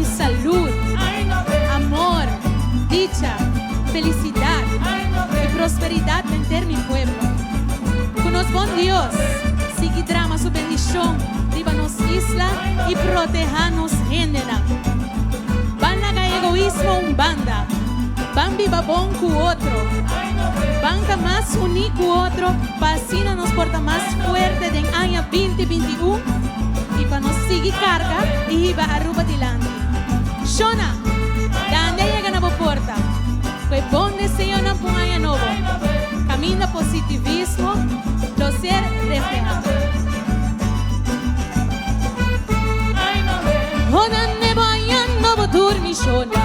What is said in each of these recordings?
Hopi salud, amor, dicha, felicidad y prosperidad pa henter mi pueblo. Cu nos bon Dios sigui drama su bendicion riba nos isla y proteha nos hendenan. Ban laga egoismo un banda, ban biba bon cu otro, ban ta mas uní cu otro pa asina nos por ta mas fuerte den aña 2021 y pa nos sigui carga y hiba Aruba dilanti. Shona, Dande a yega na bo porta cu e bon deseonan pa un aña nobo, caminda positivismo lo ser refleha. Honande bo aña nobo tur mi shona,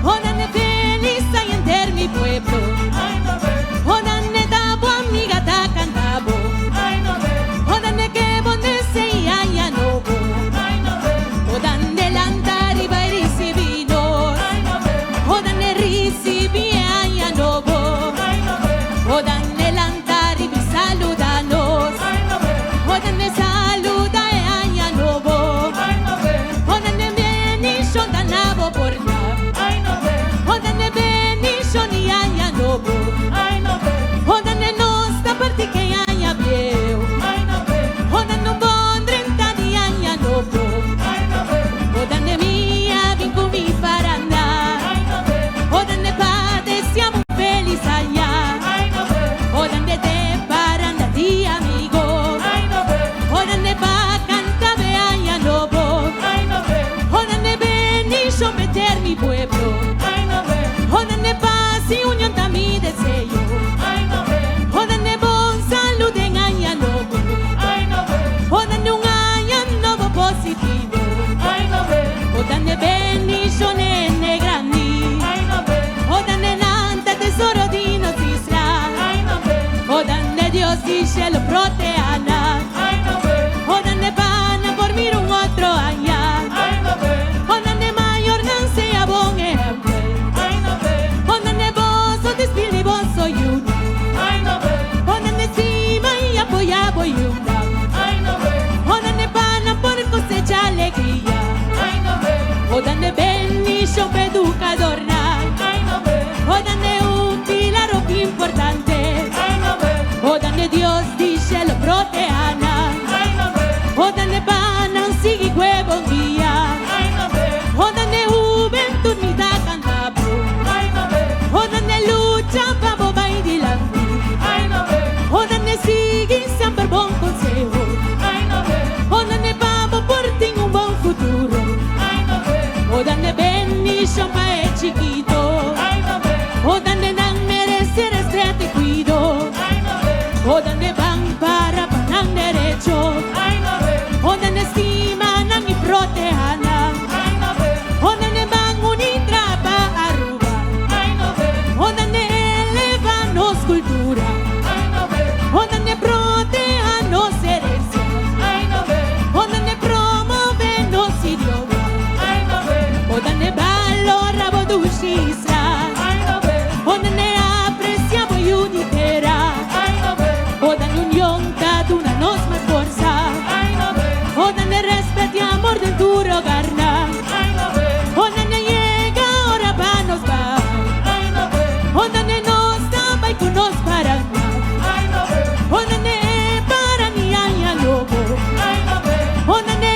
honande felis ta henter mi pueblo, honande ta bo amiga ta canta bo, honande ke bon desea aña nobo, honande lanta riba y ricibi nos, honande ricibi e aña nobo, honande lanta riba y saluda nos, honande saluda e aña nobo, honande bendición ta na bo porta, honande bendición di aña nobo, honande nos ta parti ke aña bieu, honande un bon drenta di aña nobo, honande mi a bin cu mi paranda, honande pa deseam un feliz aña, honande te paranda di amigo, honande pa canta be aña nobo, honande bendición pa henter mi pueblo, honande paz y union ta mi deseo, honande bon salud den aña nobo, honande un aña nobo positivo, honande bendición hende grandi, honande nan ta tesoro di nos isla, honande Dios di cielo proteha nan, honande pa nan por mira un otro aña, honande mayornan sea bon ehempel, honande boso despidi boso yiunan, honande stima y apoya bo yiunan, honande pa nan por cosecha alegria, honande bendicion pa educadornan, honande un pilar hopi importante, honande Dios di cielo proteha nan, honande pa nan sigui cu e bon guia, honande hubentud mi ta canta bo, honande lucha pa bo bay dilanti, honande sigui semper bon conseho, honande pa bo por tin un bon futuro, honande bendicion pa e chikito, honande nan merece respeto y cuido, honande ban para pa nan derecho, honande stima nan y proteha nan, honande ban uni traha pa Aruba, honande eleva nos cultura, honande proteha nos herencia, honande promove nos idioma, honande balora bo dushi isla, honande aprecia bo yiu di tera, honande union ta duna nos mas forsa, honande respet y amor den tur hogarnan, honande yega ora pa nos bay, honande nos ta bay cu nos paranda, honande para di aña nobo, honande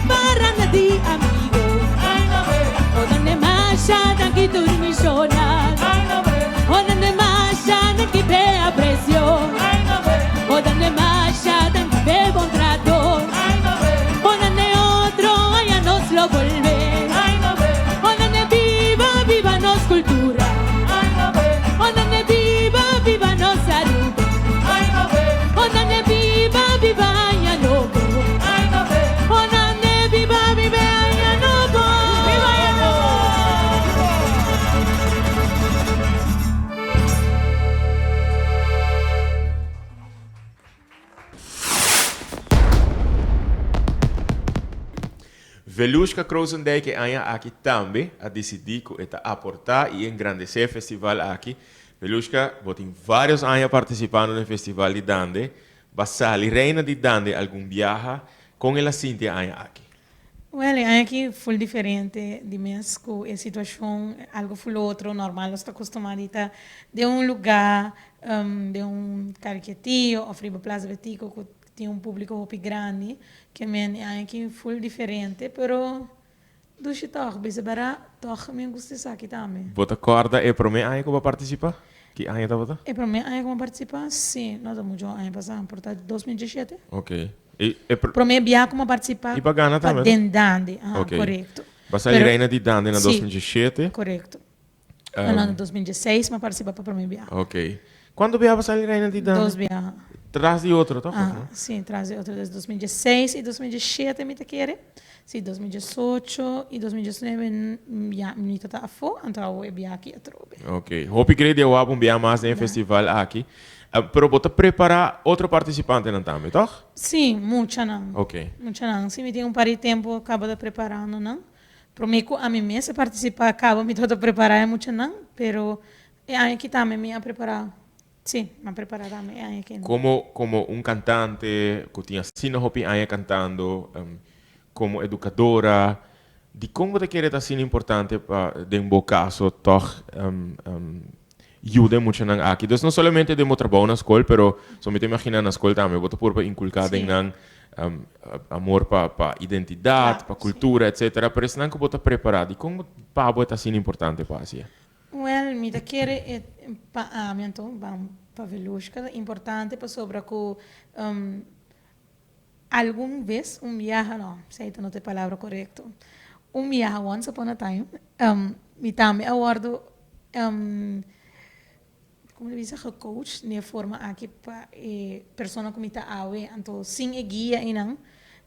paranda di amigo, honande masha danki tur mi shonnan, honande masha danki p'e aprecio, honande masha danki p'e bon trato, honande otro aña nos lo bolbe, honande biba, biba nos cultura, honande biba, biba nos Aruba, honande biba, biba aña nobo, honande biba, biba aña nobo. Biba aña nobo! Velushka Krozendijk e aña aki tambe a disidí ku e ta aportá i engrandesé e festival aki. Velushka, bo tin vários aña partisipando den festival di Dande. Bo a sali reina di Dande algun biaha. Kon el a sinti e aña aki? Well, e aña aki full diferente di mes cu e situacion algo full otro, normal nos ta acostuma di ta den un lugar, den un Cariquetio of riba Plaza Betico cu tin un publico hopi grandi, ke men e aña aki full diferente, pero dushi tog, bisa bera tog mi a gusta esaki tambe. Bo ta corda e prome aña cu bo a participa? Ki aña tabata? E prome aña cu mi a participa? Si, no ta mucho aña pasa, por ta 2017. Ok. Prome bia ku mi a partisipá I pa gana tambe, den Dande. Aha, korekto. Bo a sali Reina di Dande na 2017. Korekto. No, na 2016 mi a partisipá pa prome bia. Ok. Kuantu bia bo a sali Reina di Dande? Dos bia. Tras di otro, tòg? Aha, si, tras di otro. Des 2016 i 2017 mi ta kere. Si, 2018 i 2019 ya mi ta ta afó, anto awo e bia aki atrobe. Ok. Hopi grei di awor un bia mas den e festival aki. Pero bo ta prepara otro participantenan tambe, toch? Sí, muchanan. Ok. Muchanan. Sí, mi tin un par di tempo caba ta preparando nan. Prome cu ami mes a participa caba mi tabata prepara e muchanan, pero e aña aki tambe mi a prepara, sí, mi a prepara tambe e aña aki. Como, como un cantante cu tin asina hopi aña cantando, como educadora, dicon bo ta kere ta asina importante pa den bo caso toch yuda e muchanan aki? Dus no solamente den bo trabou na skol, pero so mi ta imagina na skol tambe bo ta purba inculca den nan amor pa pa identidad, pa cultura, etcetera. Pero esnan cu bo ta prepara, dicon pa bo e ta asina importante pa haci e? Wel, mi ta kere e pa ami anto, ban pa Velushka, ta importante pasobra cu Algun bes, un biaha, no, esei ta no ta e palabra korekto. Un biaha, once upon a time, mi tambe a wòrdu, komo ta bisa, gecoach den e forma aki pa e persona ku mi ta awe. Anto sin e guia einan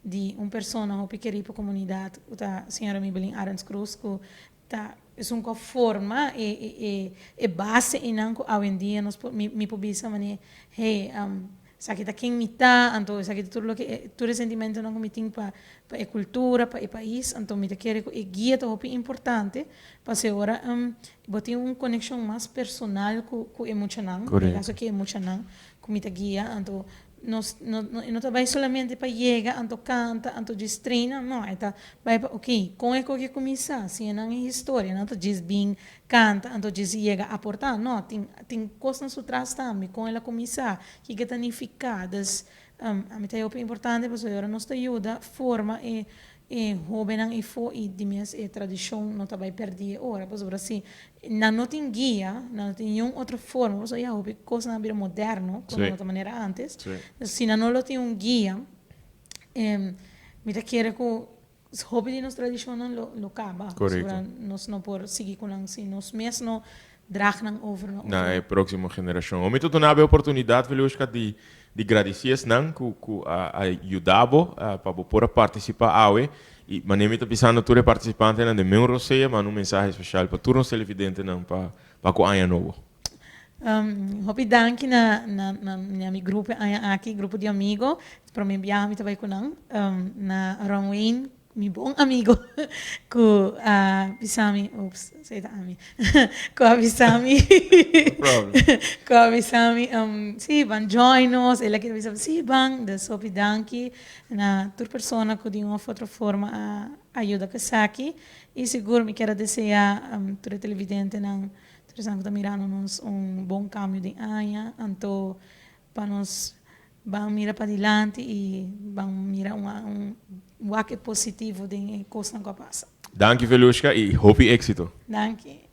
di un persona hopi kerí pa komunidat ku ta señora Mibelin Arends Cruz ku ta esun ku a forma e base einan ku awendia nos por, mi por bisa manera, hey, Esaki ta ken mi ta, anto esaki ta tur loke tur e sentimentonan ku mi tin pa pa e kultura, pa e pais, anto mi ta kere ku e guia ta hopi importante pasobra ora bo tin un konekshon mas personal ku ku e muchanan, den kaso aki e muchanan ku mi ta guia, anto nos no e no ta bai solamente pa yega anto kanta anto djis traina, no, e ta bai pa ok kon e koki a kuminsá, siña nan e historia, nan ta djis bin Canta, anto djis yega aporta. No, tin tin cosnan su tras tambe, con el a cuminsa, kiko ta nifica. Dus, ami ta hopi importante pasobra ora nos ta yuda forma e e hobennan eyfo y di mes e tradicion no ta bay perdi e ora. Pasobra si nan no tin guia, nan no tin niun otro forma, pasobra ya hopi cosnan a bira moderno, cu no ta manera antes. Dus si nan no lo tin un guia, mi ta kere cu Hopi di nos tradishonnan lo lo kaba. Korekto. Pasobra nos no por sigui ku nan si nos mes no drag nan over na otro. Na e próksimo generashon. Mi ta duna bo e oportunidat, Velushka, di di gradisí esnan ku ku a a yuda bo pa bo por a partisipá awe. I manera mi ta bisando tur e partisipantenan den Meun Rosea, manda un mensahe speshal pa tur nos televidentenan pa pa ku aña nobo. Hopi danki na na na mi grupo e aña aki, grupo di amigo. Prome biaha mi ta bai ku nan na Ron Wayne, mi bon amigo ku a bisa mi, oops, esei ta ami, ku a bisa mi, ku a bisa mi, si ban join nos, el a keda bisa mi, si ban, dus hopi danki na tur persona ku di un of otro forma a yuda ku esaki i sigur mi kier a desea tur e televidentenan. Tur esnan ku ta mirando nos un bon kambio di aña, anto pa nos ban mira padilanti i ban mira un wak e positivo den e kosnan ku a pasa. Danki Velushka i hopi éksito. Danki.